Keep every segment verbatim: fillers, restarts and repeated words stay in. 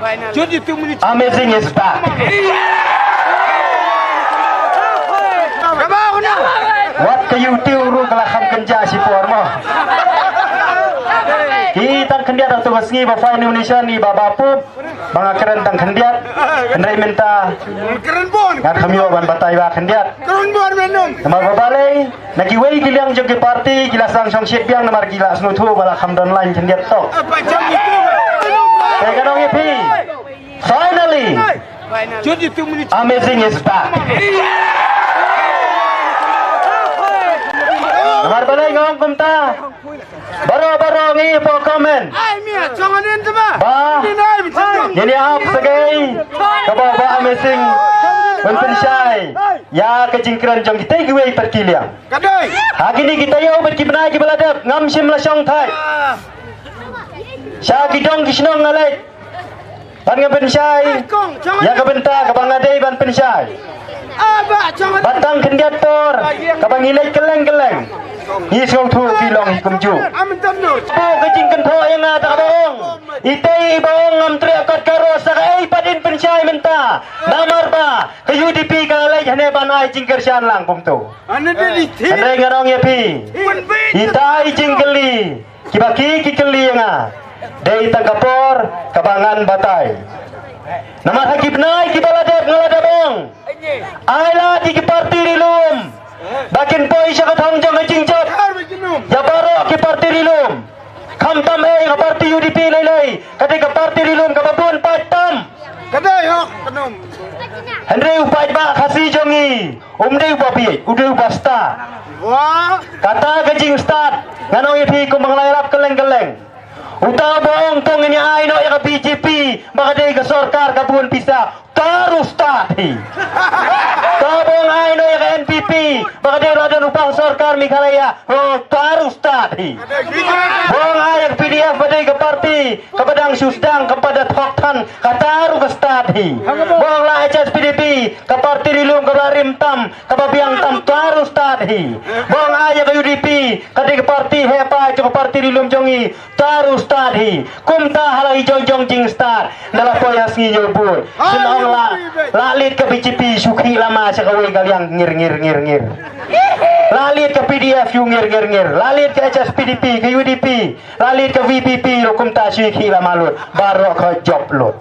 Amazing is back. Wat ka YouTube ruh ka la kham kynja shipor mo. Ki tang khyndiat ha tu ka sngi ba final nomination i Bah Bah Pup. Ba nga kren tang khyndiat. Hynrei mynta ngan kham ïoh ban batai ba khyndiat. Namar ba balei na kiwei ki liang jong ki parti ki la sdang shongshit biang namar ki la sngewthuh ba la kham don line khyndiat tok. Te ka dang ïa phi. Finally, Amazing is back. Namar balei nga ong kumta? Baroh baroh ngi ïa phi comment. Ba ngin ïa ap sa kaei kaba u Bah Amazing un pynshai ïa ka jingkren jong kita kiwei pat ki liang. Ha kine ki taïew bad ki bnai kiba la dep ngam shym la shong thait sha ki dong ki shnong nga leit ban nga pynshai ïa ka bynta kaba nga dei ban pynshai. Ba tang khyndiat por kaba ngi leit kylleng kylleng ngi sngewthuh ki long hi kumjuh. Ka jingkynthoh ïa nga ta kaba ong, itei i ba ong ngam treh kot ka ro sa kaei pat in pynshai mynta. Namar ba ka U D P ka leit hane ban ai jingkyrshan lang kumto. Hynrei ngan ong ïa phi, ita i jingkylli kiba ki ki kylli ïa nga dei tang ka por kaba ngan batai. Namar ha ki bnai kiba la dep nga la dep ong, ai lad ïa ki parti ri lum ba kin poi sha ka thong jong ka jingjop. Ïa baroh ki parti ri lum, khamtam eh ka parti U D P lei lei, ka dei ka parti ri lum kaba bun paid tam. Hynrei u paidbah Khasi jong ngi um dei uba bieit, u dei uba stad. Kata ka jingstad ngan ong ïa phi kum ba nga la ïarap kylleng kylleng. Uta uba ong to ngin ïa ai noh ïa ka B J P ba ka dei ka sorkar ka bun pisa, uta ruh stad hi. Uta uba ong ai noh ïa ka N P P ba ka dei ruh don u pang sorkar Meghalaya, uta ruh stad hi. Uba ong ai ïa ka P D F ba dei ka parti kaba dang shu sdang kaba da thok than, kata ruh ka stad hi. Uba ong la H S P D P ka parti ri lum kaba la rim tam kaba biang tam, uta ruh stad hi. Uba ong ai ïa ka U D P ka dei ka parti heh paid jong ka parti ri lum jong ngi, uta ruh stad hi. Kumta ha la i jong jong jingstad nda la poi ha sngi ñiew vote. Shen ong la, la leit ka B J P shu khih lama sha kawei ka liang ngir ngir ngir ngir. La leit ka P D F shu ngir ngir ngir. La leit ka H S P D P, ka U D P, la leit ka V P P ruh kumta shu khih lama lut. Baroh ka jop lut.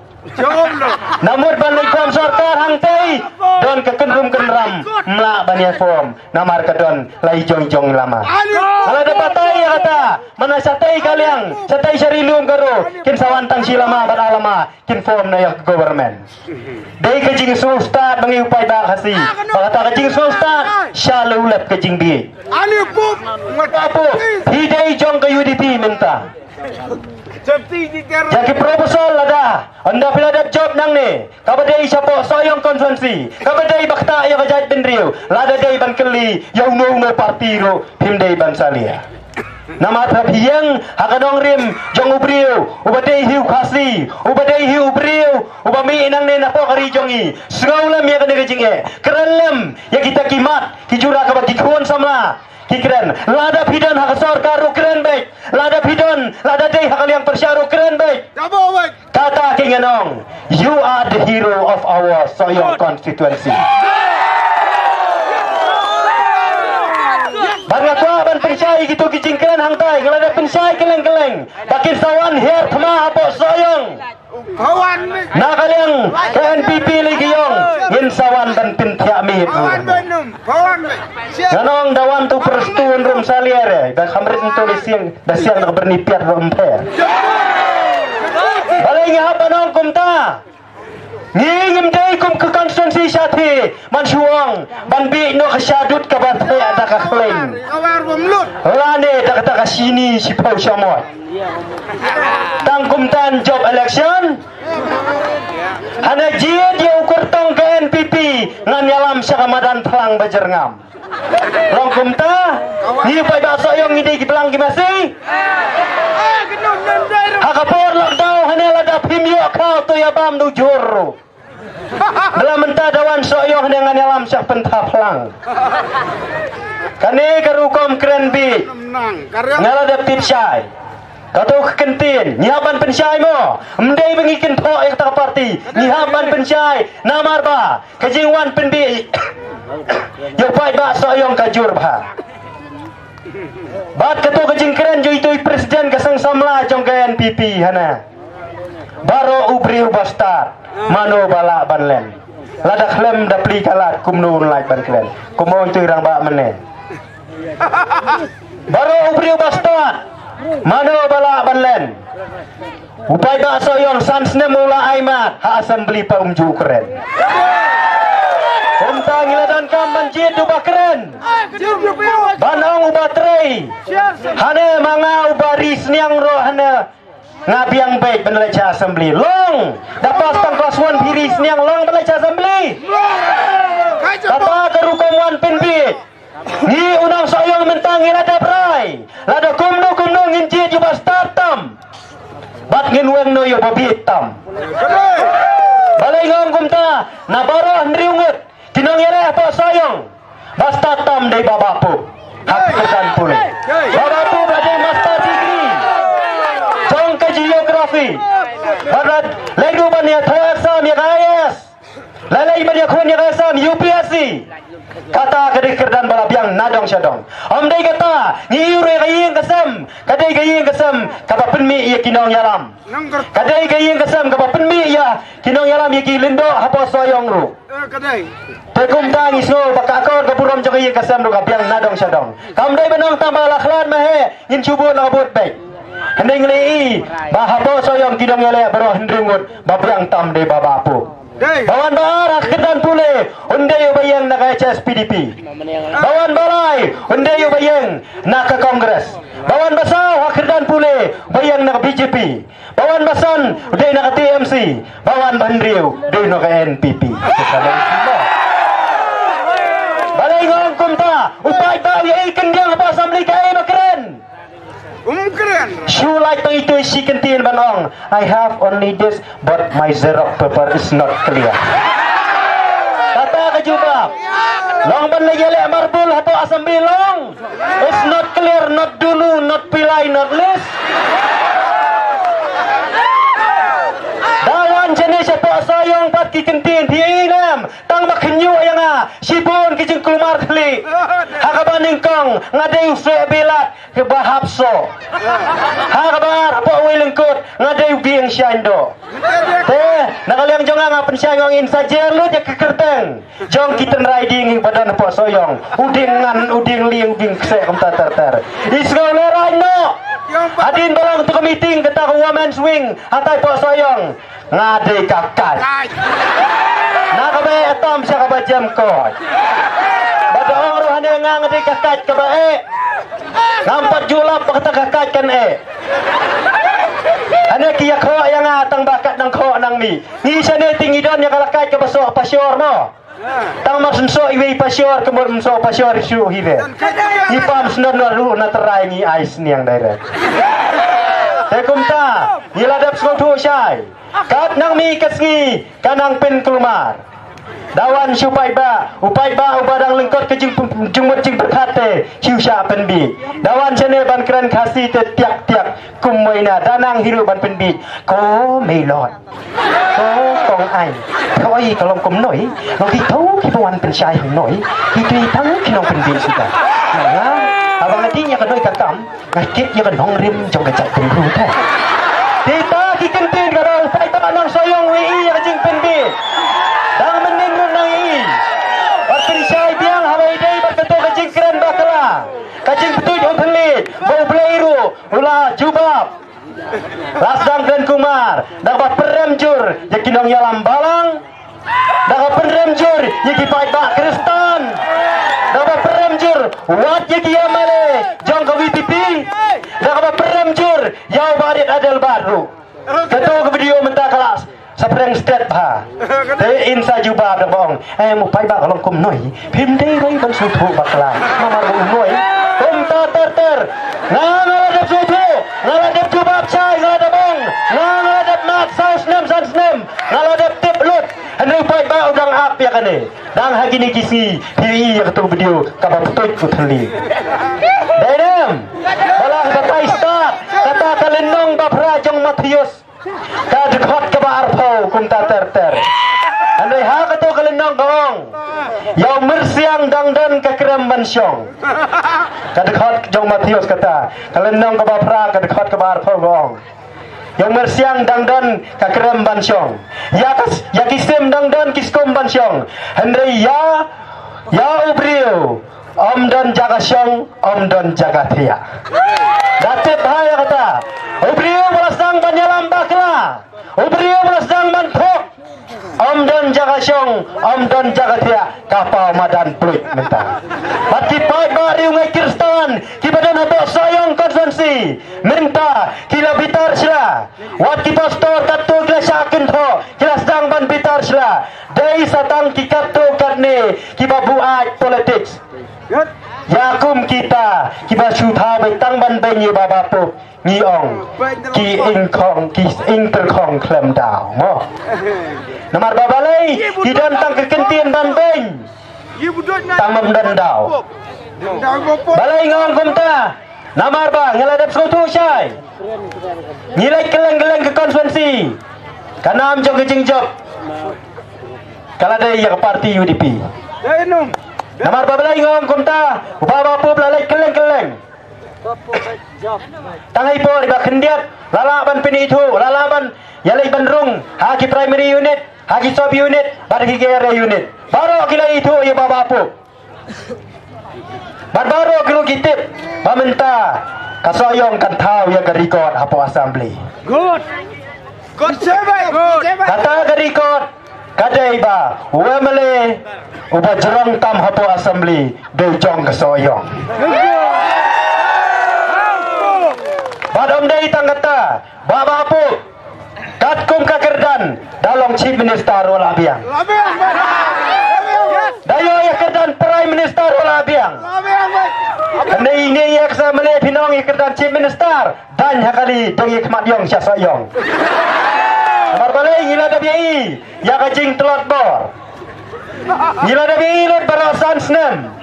Namut ban leit kham sorkar hangtei don ka kynrum kynram, mlah ban ïa form. Namar ka don la i jong jong lama. Nga la dep batai ïa kata, mana shatei ka liang, shatei sha ri lum ka ro, kin sa wan tang shi lama bad ar lama kin form na ïa ka government. Dei ka jingsngewstad ba ngi u paidbah Khasi ba kata ka jingsngewstad sha la u lep ka jingbieit. Phi dei jong ka U D P mynta. Ïa ki proposal lada, ynda phi la dep jop nangne, kaba dei shapoh Sohiong constituency, kaba dei ba ktah ïa ka jaitbynriew, lada dei ban kylli ïa uno uno parti ruh phim dei ban salia. Namar phi ïeng ha ka nongrim jong u briew uba dei hi u Khasi, uba dei hi u briew uba mih nangne napoh ka ri jong ngi. Sngew lem ïa kane ka jingeh, kren lem ïa kita ki mat ki jura kaba ki khun samla ki kren. Lada phi don ha ka sorkar ruh kren beit. Lada phi don, lada dei ha ka liang pyrshah ruh kren beit. Kata ki ngan ong, you are the hero of our Sohiong constituency. Bad nga kwah ban pynshai ïa kito ki jingkren hangtai, nga la dep pynshai kylleng kylleng ba kin sa wan hiar thma hapoh Sohiong. Na ka liang ka N P P lei ki ong ngin sa wan ban pynthiah miet. Ngan ong da wan tu prestun rum salia re da kham rit ntu da siang, da siang da ka byrni piat rum pher. Balei ngi hap ban ong kumta? Ngi ngim dei kum ka constituency Shathi man shu ong ban bieit noh ka shadut kaba theh da ka khleiñ lane da kata ka shini shiphew shamot. Tang kumta yn jop election, hana jied ïa u kyrtong ka N P P, ngan ïalam sha ka madan phlang ba jyrngam. Long kumta, ngi paidbah Sohiong ngi dei ki blang ki masi. Ha ka por lockdown hane lada phim ïoh khaw to ïa bam da u jhur ruh. Bla mynta da wan Sohiong hane ngan ïalam sha pynthap phlang. Kane ka rukom kren bieit. Nga la dep tip shai. Kato ka kyntien ngi hap ban pynshai mo. Ym dei ba ngi kynthoh ïa kata ka parti. Ngi hap ban pynshai namar ba ka jingwan pynbit ïa u paidbah Sohiong ka jur bha. Bad kato ka jingkren jong itu i president ka seng samla jong ka N P P hana. Baroh u briew ba stad mano ba lah ban len. Lada khlem da plie ka lad kumno un lah ban kren. Kumno itu i rangbah mynne. Baroh u briew ba stad mano ba lah ban len. U paidbah Sohiong san snem u la ai mat ha assembly pat um ju kren. Kumta ngi la donkam ban jied u ba kren. Ban ong u ba trei. Hane ma nga u ba ri sniang ruh hane nga biang beit ban leit sha assembly. Long da pass tang class one phi ri sniang long ban leit sha assembly. Kata ka rukom wan pynbit. Ngi u nong Sohiong mynta ngi la dep rai. Lada kumno kumno ngin jied ïa u ba stad tam. Bad ngin weng noh ïa u ba bieit tam. Balei nga ong kumta, na baroh hynriew ngut ki nongïaleh hapoh Sohiong ba stad tam dei Bah Bah Pup. Ha ki kyrdan pule. Bah Bah Pup ba dei master degree jong ka geography. Bad lei ruh ban ïathoh exam ïa ka I A S. Lei lei ban ïakhun ïa ka exam U P S C. Kata ka dei kyrdan ba la biang na dong sha dong. Ym dei kata, ngi ïoh ruh ïa ka ïing ka sem. Ka dei ka ïing ka sem kaba pynmih ïa ki nongïalam. Ka dei ka ïing ka sem kaba pynmih ïa ki nongïalam, ïa ki lyngdoh hapoh Sohiong ruh. Te kumta ngi sngew ba ka akor ka burom jong ka ïing ka sem ruh ka biang na dong sha dong. Kam dei ban ong tang ba la khlad ma he ngin shu bud la ka bud beit. Hynrei ngi la ïohi ba hapoh Sohiong ki nongïaleh baroh hynriew ngut ba biang tam dei Bah Bah Pup. Ba wan ba ar ha kyrdan pule un dei u ba ïeng na ka H S P D P. Ba wan ba lai un dei u ba ïeng na ka Congress. Ba wan ba saw ha kyrdan pule u ba ïeng na ka B J P. Ba wan ba san u dei na ka T M C. Ba wan ba hynriew u dei na ka N P P. Balei nga ong kumta, u paidbah u ïa i kyndiang hapoh assembly kaei ba kren. Shu lait tang itu shi kyntien ban ong, "I have only this, but my xerox paper is not clear." Kata ka jubab. Long ban leit ïaleh marbul hapoh assembly long. It's not clear, not dulu, not pilai, not list. Da wan jane shapoh Sohiong pat ki kyntien phi ïa i nem. Tang ba khynñiuh ïa nga shibun ki jingkulmar khlieh. Ha kaba nyngkong nga dei u seh bilat kaba hap soh. Ha kaba ar hapoh wei lyngkut nga dei u bieng shaiñ doh. Te na ka liang jong nga nga pynshai nga ong in sa jer lut ïa ka kyrteng jong ki tynrai dieng ba don hapoh Sohiong. U dieng ngan, u dieng lieng, u dieng kseh kumta ter ter. I sngew lehrain noh. Hadien ba long tu ka meeting kata ka women's wing hatai hapoh Sohiong. Nga dei ka kait. Na kaba eh tam sha kaba jem koit. Ba da ong ruh hane nga nga dei ka kait kaba eh. Ngam pat ju lap ba kata ka kait kan eh. Hane ki ïa khoh ïa nga tang ba kat nang khoh nang mih. Ngi shane te ngi don ïa ka la kait kaba soh pashor mo. Tang mar sngewsoh iwei i pashor, ka mut sngewsoh pashor shuh hi re. Ngi pam sngewdon ruh na trai ngi ai sniang direct. Te kumta ngi la dep sngewthuh shai. Kat nang mih ka sngi ka nang pynkulmar. Da wan sha u paidbah, u paidbah uba dang lyngkot ka jing, jingmut jingpyrkhat te shu shah pynbit. Da wan shane ban kren Khasi te tiak tiak kum moina da nang hi ruh ban pynbit. Ko Meilot. Ko kong ai. Phi oi ka long kumno i. Long ki thaw ki ba wan pynshai hangne i. Ki tu i tang ki nongpynbit suda. Nga haba nga dih ïa ka doi ka kam, nga kit ïa ka nongrim jong ka jaitbynriew te. Te ta ki kyntien kaba u paidbah nong Sohiong u ïohi ïa ka jingpynbit. Dang mynnin ruh nang ïohi. Bad pynshai biang haba ïadei bad kato ka jingkren bakla, ka jingpyntuid u thylliej ba U Blei ruh u la jubab. La sdang kren kumar, da kaba pynrem jur ïa ki nongïalam balang, da kaba pynrem jur ïa ki paidbah Khristan, da kaba pynrem jur wat ïa ki M L A jong ka V P P, da kaba pynrem jur ïa u Bah Rit Adelbert ruh. Kato ka video mynta ka la sa pyrshang stet bha. Te in sa jubab da ba ong, "Eh, u paidbah ka long kumno i, phim dei ruh ban sngewthuh bakla. Namar ba u noi kumta ter ter." Nga, nga la dep sngewthuh, nga la dep jubab shai, nga la dep ong, nga, nga la dep mad saw snem san snem, nga la dep tip lut. Hynrei u paidbah u dang ap ïa kane. Dang ha kine ki sngi phi ïohi ïa kato ka video kaba pyntuid u thylliej. Dei ne em? Ba la batai stad, kata ka lynti Phra jong Mathaios, ka dkhot kaba arphew kumta ter ter. Hynrei ha kato ka lynnong ka ong, ïa u myrsiang dang don ka krem ban shong. Ka dkhot jong Mathaios kata, ka lynnong kaba phra, ka dkhot kaba arphew ka ong, ïa u myrsiang dang don ka krem ban shong. Ïa ka, ïa ki sim dang don ki skum ban shong. Hynrei ïa, ïa u briew ym don jaka shong, ym don jaka thiah. Da tip bha ïa kata. U briew ba la sdang ban ïalam bakla, u briew ba la sdang ban thok, ym don jaka shong, ym don jaka thiah, ka paw madan pluit mynta. Bad ki paidbah riewngeit Khristan kiba don hapoh Sohiong constituency mynta ki la bitar sla. Wat ki pastor katto ki la shah kynthoh, ki la sdang ban bitar sla. Dei sa tang ki katto katne kiba buaid politics. Ïa kum kita kiba shu thaw beit tang ban beiñ ïa u Bah Bah Pup, ngi ong ki ingkhong, ki ingtyrkhong khlem daw mo. Namar ba balei ki don tang ka kyntien ban beiñ, tang ban don daw. Balei nga ong kumta? Namar ba nga la dep sngewthuh shai. Ngi leit kylleng kylleng ka constituency, ka nam jong ka jingjop ka la dei ïa ka party U D P. Namar ba balei nga ong kumta? U Bah Bah Pup la leit kylleng kylleng. Tang ha i por iba khyndiat la lah ban pynithuh, la lah ban ïaleit ban rung ha ki primary unit, ha ki sub unit, bad ha ki area unit. Baroh ki la ithuh ïa u Bah Bah Pup. Bad baroh ki ruh ki tip ba mynta ka Sohiong kan thaw ïa ka record hapoh assembly. Good. Good, Shebai. Good. Kata ka record ka dei ba u M L A uba jrong tam hapoh assembly dei jong ka Sohiong. Bad ym dei tang kata, Bah Bah Pup, katkum ka kyrdan, da long Chief Minister ruh la biang. Da ïoh ïa kyrdan Prime Minister ruh la biang. Hynrei ine ïa ka sa mane phin ong ïa kyrdan Chief Minister, dang ha kali dang ïa khmat ïong sha Sohiong. Namar balei ngi la dep ïa i ïa ka jingtlot bor. Ngi la dep ïa i lut baroh san snem.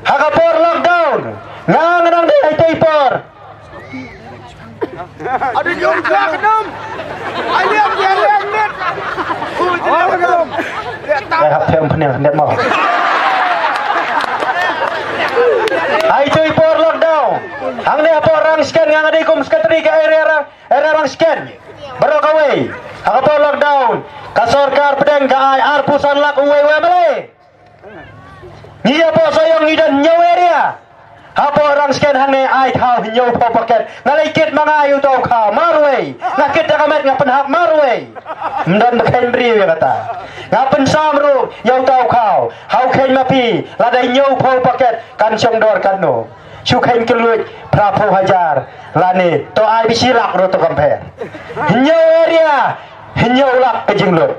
Ha ka por lockdown, nga nga nang dei ha itei i por. Ada jom ka kedom. Aliam dia aliam net. Oh, dia kedom. Dia tak. Dah hap them pening net mau. Ai tu i por lockdown. Hangne ha por Rangsken nga nga dei kum secretary ka area Rang, area Rangsken. Baroh kawei. Ha ka por lockdown, ka sorkar pdeng ka ai arphew san lak uwei uwei mele. Ngi hapoh Sohiong ngi don hynñiew area. Hapoh Rangsken hangne ai thaw hynñiewphew paket. Nga leit kit ma nga ïa uta u khaw marwei. Nga kit da ka met nga pynhap marwei. Ym don ba kheiñ briew ïa kata. Nga pynsam ruh ïa uta u khaw. Ha u kheiñ ma phi, lada hynñiewphew paket kan shong dor katno? Shu kheiñ kylluid phraphew hajar lane to ai bishi lak ruh to compare. Hynñiew area, hynñiew lak ka jinglut.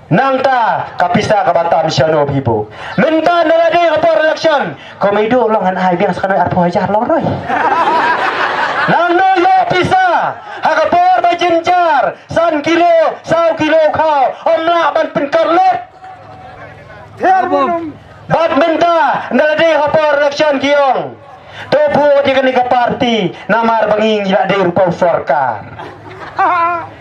Nangta ka pisa kaba tam shano phi buh. Mynta na lade ka por election, ko mei duh long ngan ai biang sa kano arphew hajar long roi. Nangno ïoh pisa ha ka por ba jynjar san kilo, saw kilo khaw, ym lah ban pynkor lut. Bad mynta na lade ka por election ki ong, to vote ïa kane ka party namar ba ngi ngi la dei ruh ka sorkar.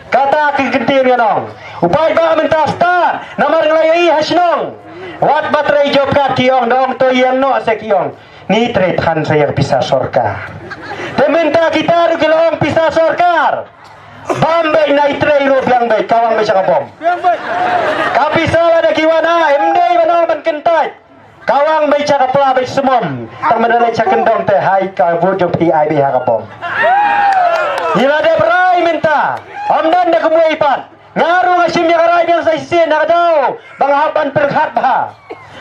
Kata ki kyntien ngan ong. U paidbah mynta stad namar ngi la ïohi ha shnong. Wat ba trei job card ki ong, da ong to ïeng noh se ki ong, ngi trei than sa ïa ka pisa sorkar. Te mynta kita ruh ki la ong pisa sorkar. Bam beit, nai trei ruh biang beit, kawang beit sha ka bom. Ka pisa lada ki wan ai, ym dei ban ong ban kyntait. Kawang beit sha ka pla beit symom. Tang mynta leit sha kyndong te hai ka vote jong phi ai beit ha ka bom. Ngi la dep rai mynta. Ym don da kumwei pat. Nga ruh nga shim ïa ka rai biang sa shisien na ka daw ba nga hap ban pyrkhat bha.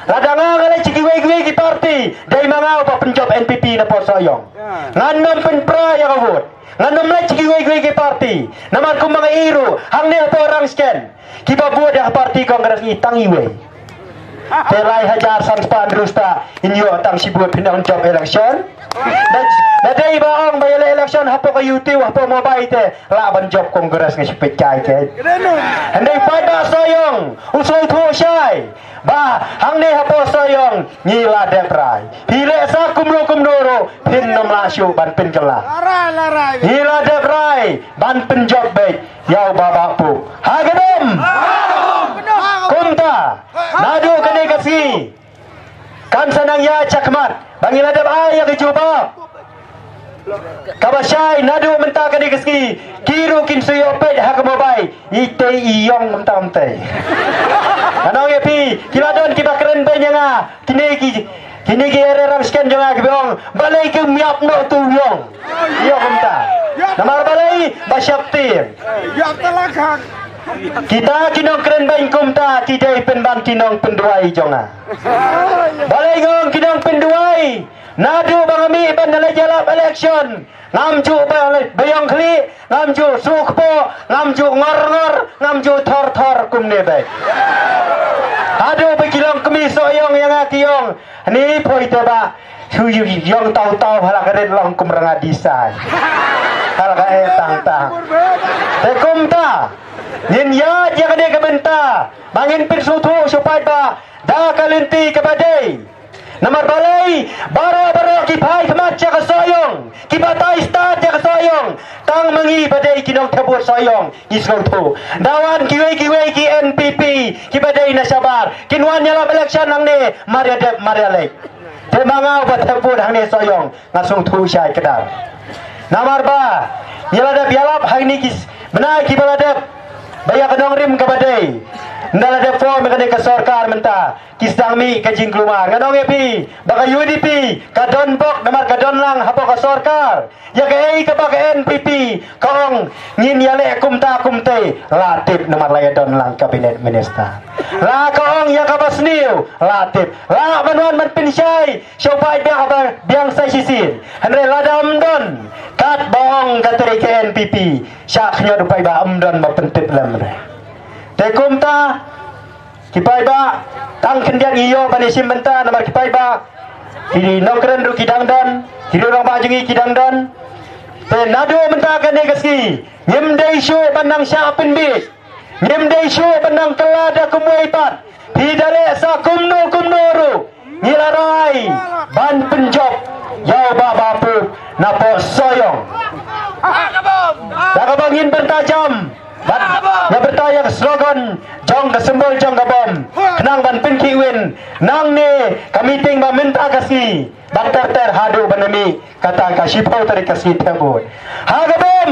Lada nga nga leit sha kiwei kiwei ki party, dei ma nga uba pynjop N P P na Port Sohiong. Ngan nym pynpra ïa ka vote. Ngan nym leit sha kiwei kiwei ki party. Namar kumba nga ïohi ruh hangne hapoh Rangsken, kiba vote ïa ka party Congress ngi tang iwei. Te lai hajar san spah hynriew spah, in ïoh tang shi vote phin ong jop election. Da, da dei ba ong ba ïaleh election hapoh ka YouTube, hapoh mobile te lah ban jop Congress, nga shu peit kai te. Hynrei paidbah Sohiong, u sngewthuh shai ba hangne hapoh Sohiong ngi la dep rai. Phi leh sa kumno kumno ruh phin ym lah shuh ban pynkylla. Ngi la dep rai ban pynjop beit ïa u Bah Bah Pop. Ha ka dum. Kumta naduh kane ka sngi kan sa nang ïaid shakhmat ba ngi la dep ai ïa ka jubab. Kaba shai naduh mynta kane ka sngi ki ruh kin sa ïoh peit ha ka mobile. Ite i ïong mynta mynta. Ngan ong ïa phi, ki la don kiba kren beiñ ïa nga. Kine ki, kine ki area Ramsken jong nga kiba ong, balei kim ïap noh tu ïong. Ïong mynta. Namar balei ba sheptieng. Kita ki nongkren beiñ kumta ki dei pynban ki nongpynduwai jong nga. Balei nga ong ki nongpynduwai? Naduh ba nga mih ban leit ïalap election, ngam ju ba, ba ïong khlieh, ngam ju shu kpoh, ngam ju ngor ngor, ngam ju thor thor kumne beit. Haduh ba ki longkmie Sohiong ïa nga ki ong, ni poi te ba shu ïong taw taw ha la ka rit long kum ranga disai. Ha la ka eh tang tang. Te kumta ngin ïaid ïa kane ka bynta ba ngin pynsngewthuh sha u paidbah da ka lynti kaba dei. Namar balei baroh baroh ki phai khmat sha ka Sohiong, ki batai stad sha ka Sohiong, tang ma ngi ba dei ki nongthep vote Sohiong ngi sngewthuh. Da wan kiwei kiwei ki N P P kiba dei na shabar, kin wan ïalap election hangne, mar ïa dep mar ïa leit. Te ma nga uba thep vote hangne Sohiong nga sngewthuh shai kdar. Namar ba ngi la dep ïalap hangne ki bnai kiba la dep ba ïa ka nongrim kaba dei. Nda la dep form ïa kane ka sorkar mynta ki sdang mih ka jingkulmar. Ngan ong ïa phi ba ka U D P ka don bok namar ka don lang hapoh ka sorkar. Ïa kaei kaba ka N P P ka ong ngin ïaleh kumta kumte, la tip namar la ïa don lang cabinet minister. La ka ong ïa kaba sniew, la tip. La ban wan ban pynshai sha u paidbah ba biang sa shisien. Hynrei lada ym don katba ong ka trei ka N P P, shah khñiot u paidbah, ym don ba pyntip lem re. Te kumta ki paidbah, tang khyndiat ngi ïoh ban ïashim bynta namar ki paidbah, ki nongkren ruh ki dang don, ki rangbah jong ngi ki dang don. Te naduh mynta kane ka sngi ngim dei shuh ban nang shah pynbiej, ngim dei shuh ban nang kylla da kumwei pat. Phi da leh sa kumno kumno ruh ngi la rai ban pynjop ïa u Bah Bah Pop napoh Sohiong. Da kaba ngin bynta jam bad ïa bynta ïa ka slogan jong ka symbol jong ka bom, khnang ban pynkhih win nangne ka meeting ba mynta ka sngi bad ter ter haduh ban mih kata ka shiphew tarik ka sngi thep vote. Ha ka bom.